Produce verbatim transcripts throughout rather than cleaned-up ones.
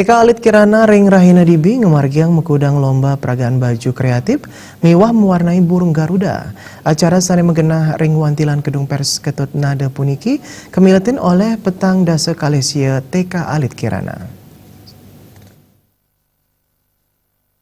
T K Alit Kirana ring rahina dibi ngamargiang makudang lomba peragaan baju kreatif miwah mawarnai burung Garuda. Acara sane magenah ring wantilan Gedung Pers Ketut Nada puniki kamiletin olih petang dasa kalih sia T K Alit Kirana.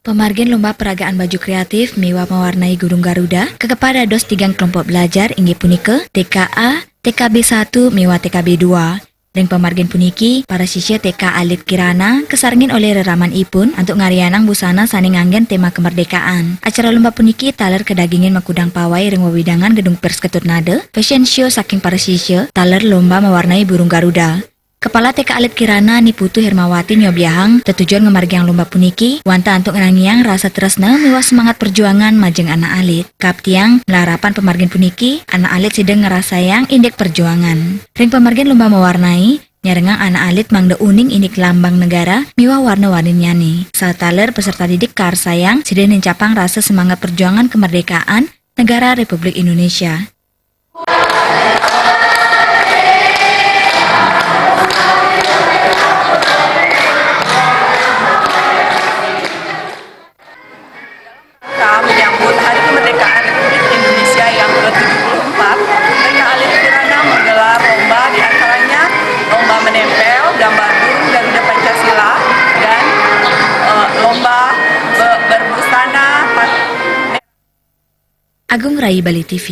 Pamargin lomba peragaan baju kreatif miwah mawarnai burung Garuda kakepah dados tigang kelompok belajar, inggih punika T K A, T K B satu miwah T K B dua. Ring pamargin puniki, para sisya T K Alit Kirana kasarengin olih reramanipun antuk ngarianang busana sane nganggen tema kemerdekaan. Acara lomba puniki taler kadagingin makudang pawai ring wewidangan Gedung Pers Ketut Nada, fashion show saking para sisya, taler lomba mawarnai burung Garuda. Kepala T K Alit Kirana Ni Putu Hermawati nyobiahang, tetujon ngamargiang lomba puniki wantah antuk ngrangiang rasa tresna miwah semangat perjuangan majeng anak alit. Kaaptiang, malarapan pamargin puniki, anak alit sida ngrasayang indik perjuangan. Ring pamargin lomba mawarnai, nyarengang anak alit mangda uning indik lambang negara miwah warna-warninnyane. Sataler peserta didik karsayang sida nincapang rasa semangat perjuangan kemerdekaan Negara Republik Indonesia. Kita menyambut Hari Kemerdekaan Republik Indonesia yang ke tujuh puluh empat, T K Alit Kirana menggelar lomba, di antaranya lomba menempel gambar burung Garuda Pancasila dan, eh, lomba be-, berbusana pat- Agung Rai, Bali T V.